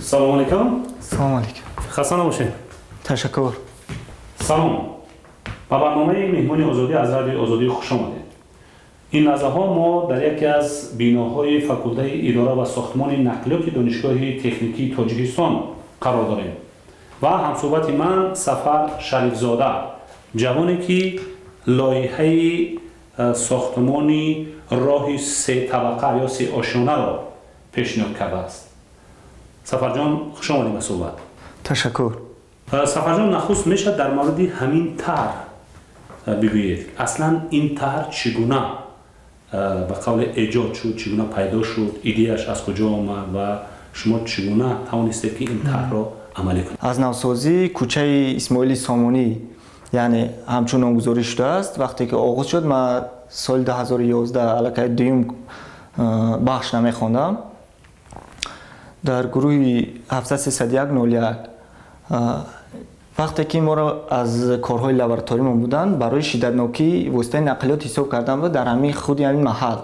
Салом алейкум. Салом алейкум. Хаста набошед. Ташаккур. Салом. Ба барномаи меҳмони озодӣ аз радиои озодӣ хуш омадед. Ин лаҳзаҳо мо дар яке аз биноҳои факултаи идора ва сохтмони нақлиёти Донишгоҳи техникии Тоҷикистон қарор дорем ва ҳамсӯҳбати ман Сафар Шарифзода, ҷавоне ки лоиҳаи сохтмони роҳи сетабақа ё сеошёнаро пешниҳод кардааст. Сафарҷон, хуш омадем ба суҳбат. Ташаккур. Сафарҷон, нахуст мешавад дар мавриди ҳамин тарҳ бигӯед, аслан ин тарҳ чӣ гуна ба қавле эҷод шуд, чӣ гуна пайдо шуд, идеяш аз куҷо омад ва шумо чӣ гуна тавонистед, ки ин тарҳро амалӣ кунед? Аз навсозии кӯчаи Исмоили Сомонӣ, яъне ҳамчун номгузорӣ шудааст. Вақте ки оғоз шуд, ман соли 2011 аллакай дуюм бахш намехондам, дар гурӯҳи 730101. Вақте ки моро аз корҳои лабораториямон буданд, барои шиддатнокии воситаи нақлиёт ҳисоб кардан буд дар ҳамин худи ҳамин маҳал,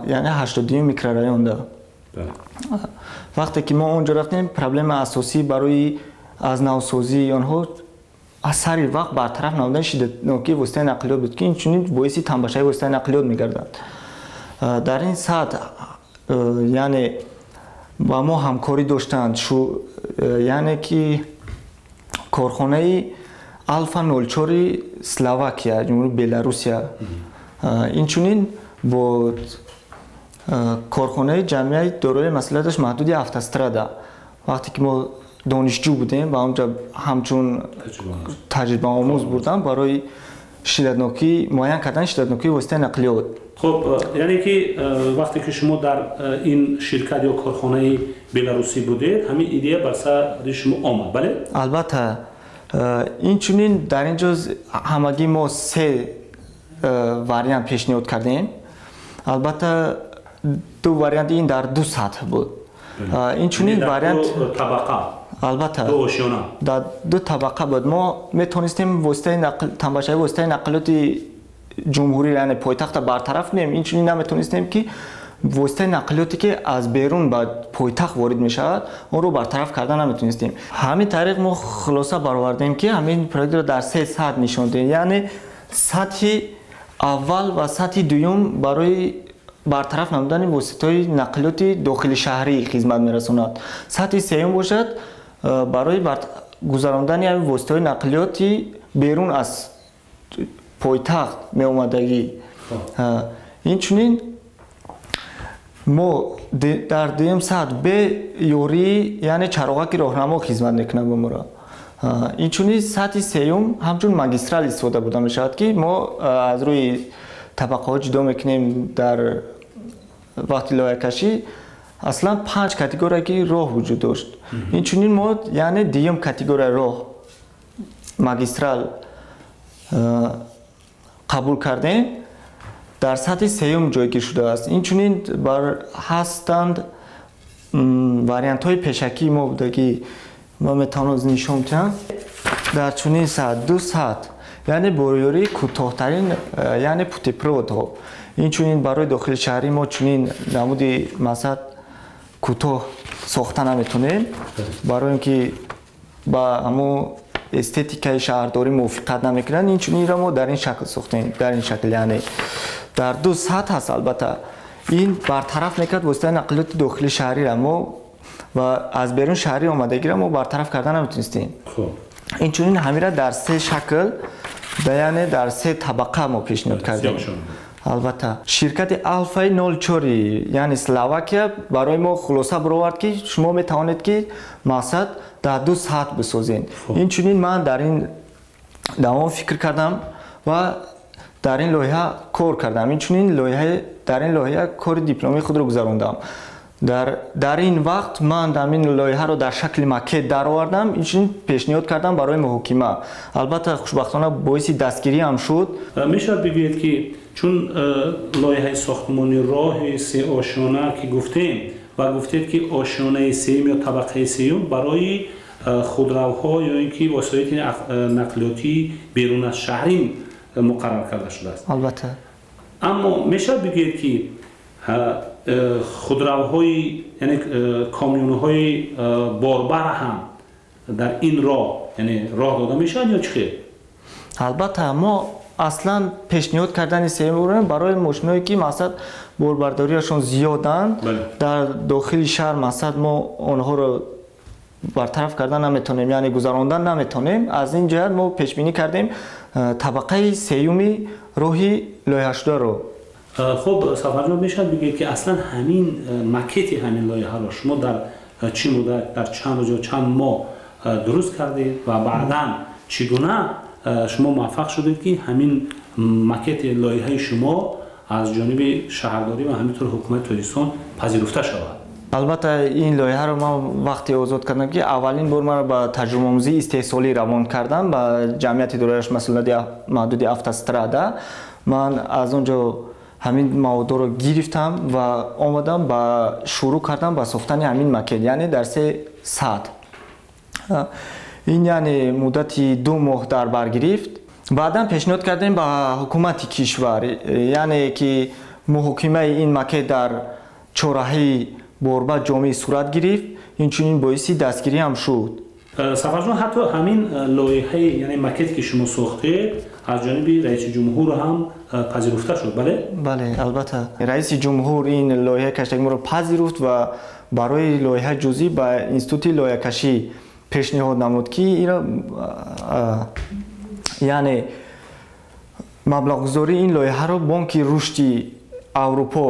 яъне 82 микрорайонда. Вақте ки мо он ҷо рафтем, проблемаи асосӣ барои аз навсозии онҳо аз сари вақт бартараф намудани шиддатнокии воситаи нақлиёт буд, ки инчунин боиси тамбашавии воситаи нақлиёт мегардад. Дар ин сатҳ, яъне ба мо ҳамкорӣ доштанд, яъне ки корхонаи Алфа 04 Словакия, ҷумҳурии Беларусия, инчунин бо корхонаи ҷамъияти дорои масъулияташ маҳдуди Автострада. Вақте ки мо донишҷӯ будем, ба онҷа ҳамчун таҷрибаомӯз бурдам барои шиддатнокӣ, муайян кардани шиддатнокии воситаи нақлиёт. Хуб, яъне ки вақте ки шумо дар ин ширкат ё корхонаи беларусӣ будед, ҳамин идея бар сари шумо омад, бале? Албатта. Инчунин дар ин ҷо ҳамагӣ мо се вариант пешниҳод кардем. Албатта, ду варианти ин дар ду сатҳ буд. Инчунин вариант табақа. Албатта. Ду ошёна. Дар ду табақа буд. Мо метавонистем воситаи тамбашавии воситаи нақлиёти ҷумҳурӣ, яъне пойтахта бартараф кунем. Инчунин наметавонистем, ки воситаи нақлиёте ки аз берун ба пойтахт ворид мешавад, онро бартараф карда наметавонистем. Ҳамин тариқ мо хулоса баровардем, ки ҳамин проектро дар се сатҳ нишон додем, яъне сатҳи аввал ва сатҳи дуюм барои бартараф намудани воситаҳои нақлиёти дохили шаҳрӣ хизмат мерасонад, сатҳи сеюм бошад барои гузарондани ҳамин воситаҳои нақлиёти берун аз пойтахт меомадагӣ. Инчунин мо дар дуюм сатҳ бе ёрии, яъне чароғаки роҳнамо хизмат мекунад ба моро. Инчунин сатҳи сеюм ҳамчун магистрал истифода бурда мешавад, ки мо аз рӯи табақаҳо ҷудо мекунем. Дар вақти лоиҳакашӣ аслан панҷ категорияи роҳ вуҷуд дошт. Инчунин мо, яъне дуюм категорияи роҳ, магистрал қабул кардем, дар сатҳи сеюм ҷойгир шудааст. Инчунин бар ҳастанд вариантҳои пешакии мо буда, ки ма метавонам нишон диҳам. Дар чунин сатҳ, ду сатҳ, яъне бо ёрии кӯтоҳтарин, яъне путепроводҳо. Инчунин барои дохили шаҳрӣ мо чунин намуди масад кӯтоҳ сохта наметонем, барои ин ки ба ҳамон эстетикаи шаҳрдорӣ мувофиқат намекунад. Инчунинро мо дар ин шакл сохтем, дар ин шакл, яъне дар ду сатҳ ҳаст. Албатта, ин бартараф мекард воситаи нақлиёти дохили шаҳриро мо ва аз берун шаҳрӣ омадагиро мо бартараф карда наметонистем. Инчунин ҳамира дар се шакл, яъне дар се табақа мо пешниҳод кардем. Албатта, ширкати Алфаи 04, яъне Словакия, барои мо хулоса баровард, ки шумо метавонед, ки мақсад дар ду сатҳ бисозед. Инчунин ман дар ин давом фикр кардам ва дар ин лоиҳа кор кардам. Инчунин дар ин лоиҳа кори дипломии худро гузарондам. Дар ин вақт ман ҳамин лоиҳаро дар шакли макет даровардам, инчунин пешниҳод кардам барои муҳокима. Албатта, хушбахтона боиси дастгирӣ ҳам шуд. Мешавад бигӯед, ки чун лоиҳаи сохтмони роҳи сеошёна ки гуфтем ва гуфтед, ки ошёнаи сеюм ё табақаи сеюм барои худравҳо ё ин ки восоити нақлиётии берун аз шаҳрӣ муқаррар карда шудааст. Албатта. Аммо мешавад бигӯед, ки худравҳои, яъне камионҳои борбар ҳам дар ин роҳ, яъне роҳ дода мешавад ё чӣ хел? Албатта, мо аслан пешниҳод кардани сеюм уровень барои мошиное ки мақсад борбардориашон зиёданд, дар дохили шаҳр мақсад мо онҳоро бартараф кардан наметонем, яъне гузарондан наметонем. Аз ин ҷиҳат мо пешбинӣ кардем табақаи сеюми роҳи лоиҳашударо. Хуб, Сафарҷон, мешавад бигӯед, ки аслан ҳамин макети ҳамин лоиҳаро шумо дар чӣ муддат, дар чанд рӯз ё чанд моҳ дуруст кардед ва баъдан чӣ гуна шумо муваффақ шудед, ки ҳамин макети лоиҳаи шумо аз ҷониби шаҳрдорӣ ва ҳаминтур ҳукумати Тоҷикистон пазируфта шавад? Албатта, ин лоиҳаро ман вақте озод кардам, ки аввалин бор маро ба таҷрибаомӯзии истеҳсолӣ равон кардам ба ҷамъияти дорояш масъулияти маҳдуди «Автострада». Ман аз он ҷо ҳамин маводҳоро гирифтам ва омадам ба шурӯъ кардам ба сохтани ҳамин макет, яъне дар се сатҳ. Ин яъне муддати 2 моҳ дар бар гирифт. Баъдан пешниҳод кардем ба ҳукумати кишвар, яъне ки муҳокимаи ин макет дар чорраҳаи Борбад Ҷомӣ сурат гирифт, инчунин боиси дастгирӣ ҳам шуд. Сафарҷон, ҳатто ҳамин лоиҳаи, яъне макет, ки шумо сохтед, аз ҷониби раиси ҷумҳур ҳам пазируфта шуд, бале? Бале, албатта, раиси ҷумҳур ин лоиҳаи кашдагиморо пазируфт ва барои лоиҳаи ҷузъӣ ба институти лоиҳакашӣ пешниҳод намуд, ки иро, яъне маблағгузории ин лоиҳаро Бонки рушди Аврупо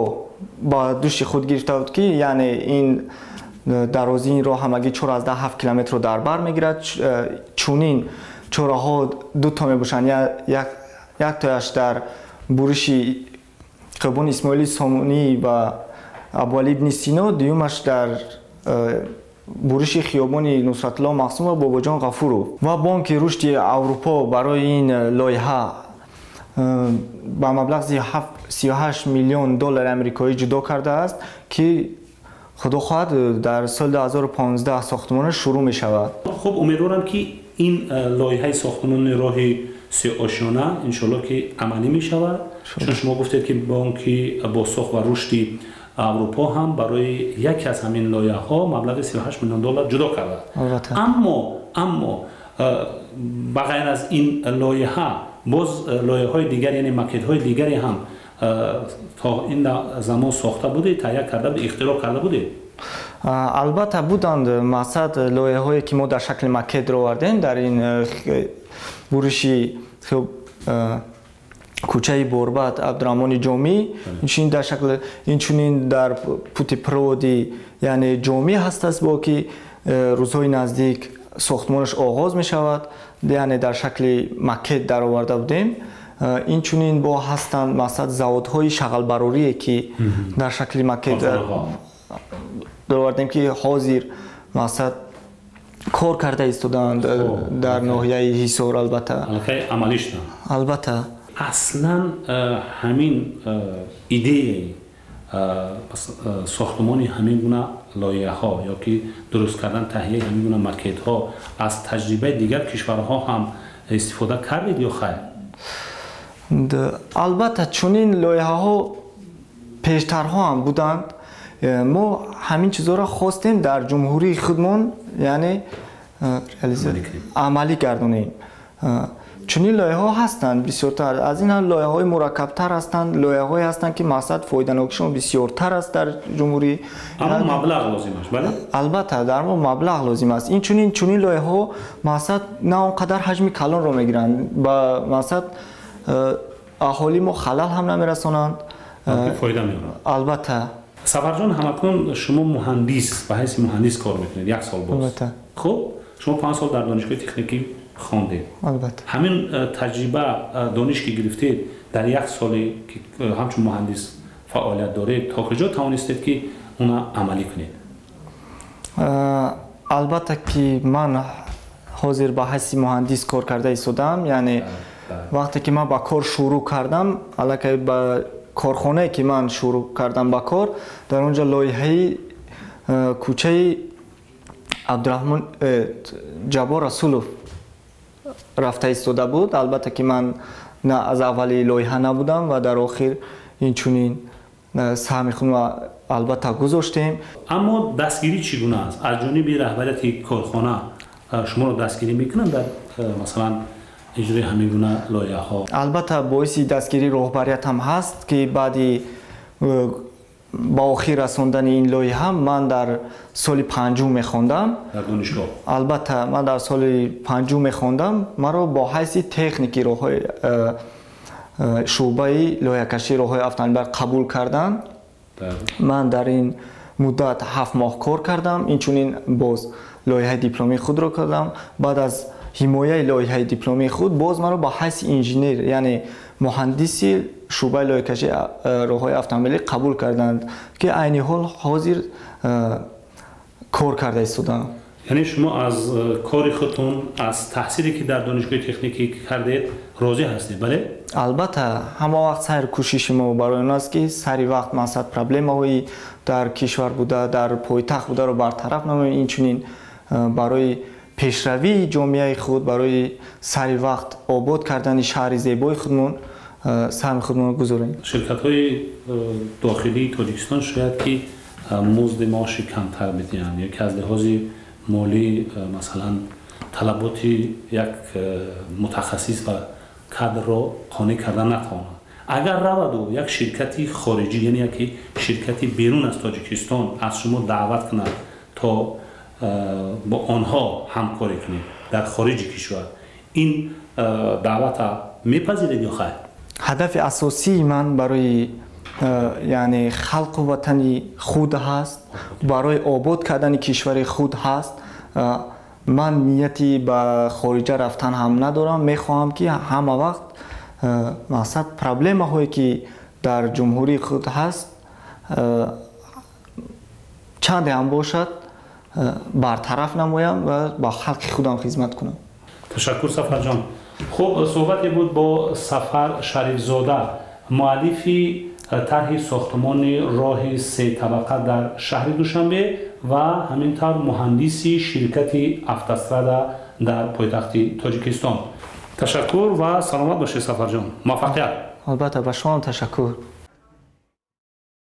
ба дӯши худ гирифта буд, ки яъне ин дарозии ин роҳ ҳамагӣ 4,7 километрро дар бар мегирад. Чунин чораҳо дуто мебошанд: яктояш дар буриши хиёбони Исмоили Сомонӣ ва Абуалӣ ибни Сино, дуюмаш дар буриши хиёбони Нусратулло Махсум ва Бобоҷон Ғафуров. Ва Бонки рушди Аврупо барои ин лоиҳа ба маблағи 38 миллион доллари амрикоӣ ҷудо кардааст, ки худо хоҳад, дар соли 2015 сохтмонаш шурӯъ мешавад. Хуб, умедворам, ки ин лоиҳаи сохтмони роҳи сеошёна иншоалло ки амалӣ мешавад, чун шумо гуфтед, ки Бонки бозсохт ва рушди Аврупо ҳам барои яке аз ҳамин лоиҳаҳо маблағи 38 миллион доллар ҷудо кардааст. Аммо ба ғайр аз ин лоиҳа боз лоиҳаҳои дигар, яъне макетҳои дигаре ҳам то ин замон сохта будед, таҳия карда будед, ихтироъ карда будед? Албатта, буданд. Мақсад, лоиҳаҳое ки мо дар шакли макет ровардем дар ин буриши кӯчаи Борбад, Абдураҳмони Ҷомӣ, инчунин дар шакли, инчунин дар путепроводи, яъне Ҷомӣ ҳастааст, бо ки рӯзҳои наздик сохтмонаш оғоз мешавад, яъне дар шакли макет дароварда будем. Инчунин бо ҳастанд, мақсад, заводҳои шағалбарорие, ки дар шакли макет даровардем, ки ҳозир, мақсад, кор карда истодаанд дар ноҳияи Ҳисор, албатта. Амалӣ шуданд? Албатта. Аслан ҳамин идеяи сохтмони ҳамин гуна лоиҳаҳо ё ки дуруст кардан, таҳияи ҳамин гуна макетҳо аз таҷрибаи дигар кишварҳо ҳам истифода кардед ё хайр? Албатта, чунин лоиҳаҳо пештарҳо ҳам буданд. Мо ҳамин чизҳоро хостем дар ҷумҳурии худмон, яъне амалӣ гардонем. Чунин лоиҳаҳо ҳастанд бисёртар, аз ин ҳам лоиҳаҳои мураккабтар ҳастанд, лоиҳаҳое ҳастанд, ки мақсад, фоиданокишон бисёртар аст дар ҷумҳурӣ. Аммо маблағ лозим аст, бале? Албатта, дар мо маблағ лозим аст. Инчунин чунин лоиҳаҳо, мақсад, на он қадар ҳаҷми калонро мегиранд, ба мақсад, аҳолии мо халал ҳам намерасонанд. Фоида меоранд. Албатта. Сафарҷон, ҳамакнун шумо муҳандис, ба ҳайси муҳандис кор мекунед як сол боз. Хуб, шумо 5 сол дар донишгоҳи техникӣ хондед. Албатта. Ҳамин таҷриба, дониш, ки гирифтед дар як соле, ки ҳамчун муҳандис фаъолият доред, то куҷо тавонистед, ки уна амалӣ кунед? Албатта, ки ман ҳозир ба ҳайси муҳандис кор карда истодаам. Яъне вақте ки ман ба кор шурӯъ кардам, аллакай ба корхонае, ки ман шурӯъ кардам ба кор, дар он ҷо лоиҳаи кӯчаи Абдураҳмон Ҷаббор Расулов рафта истода буд. Албатта, ки ман на аз аввали лоиҳа набудам ва дар охир инчунин саҳми худро Албатта, гузоштем. Аммо дастгирӣ чӣ гуна аст? Аз ҷониби раҳбарияти корхона шуморо дастгирӣ мекунанд дар, масалан, иҷрои ҳамин гуна лоиҳаҳо? Албатта, боиси дастгирии роҳбарият ҳам ҳаст, ки баъди ба охир расондани ин лоиҳа ман дар соли панҷум мехондам. Дар донишгоҳ? Албатта, ман дар соли панҷум мехондам. Маро бо ҳайси техники роҳҳои шӯъбаи лоиҳакашии роҳҳои автомобилбар қабул карданд. Ман дар ин муддат 7 моҳ кор кардам, инчунин боз лоиҳаи дипломии худро кардам. Баъд аз ҳимояи лоиҳаи дипломии худ боз маро ба ҳайси инженер, яъне муҳандиси шӯъбаи лоиҳакашии роҳҳои автомобилӣ қабул карданд, ки айни ҳол ҳозир кор карда истодаам. Яъне шумо аз кори худтон, аз таҳсиле ки дар донишгоҳи техникӣ кардед, розӣ ҳастед, бале? Албатта, ҳама вақт сайру кӯшиши мо барои он аст, ки сари вақт, мақсад, проблемаҳои дар кишвар буда, дар пойтахт бударо бартараф намоем, инчунин барои пешравии ҷомеаи худ, барои сари вақт обод кардани шаҳри зебои худмон саҳми худмонро гузорем. Ширкатҳои дохилии Тоҷикистон шояд ки музди маоши камтар бидиҳанд ё ки аз лиҳози молӣ, масалан, талаботи як мутахассис ва кадрро қонеъ карда натавонанд. Агар раваду як ширкати хориҷӣ, яъне яке ширкати берун аз Тоҷикистон, аз шумо даъват кунад, то бо онҳо ҳамкорӣ кунед дар хориҷи кишвар, ин даъвата мепазиред ё хайр? Ҳадафи асосии ман барои, яъне, халқу ватани худ ҳаст, барои обод кардани кишвари худ ҳаст. Ман нияти ба хориҷа рафтан ҳам надорам. Мехоҳам, ки ҳама вақт, мақсад, проблемаҳое ки дар ҷумҳурии худ ҳаст, чанде ҳам бошад, бартараф намоям ва ба халқи худам хизмат кунам. Ташаккур, Сафарҷон. Хуб, суҳбате буд бо Сафар Шарифзода, муаллифи тарҳи сохтмони роҳи сетабақа дар шаҳри Душанбе ва ҳамин тавр муҳандиси ширкати «Автострада» дар пойтахти Тоҷикистон. Ташаккур ва саломат бошед, Сафарҷон, муваффақият. Албатта, ба шумоам ташаккур.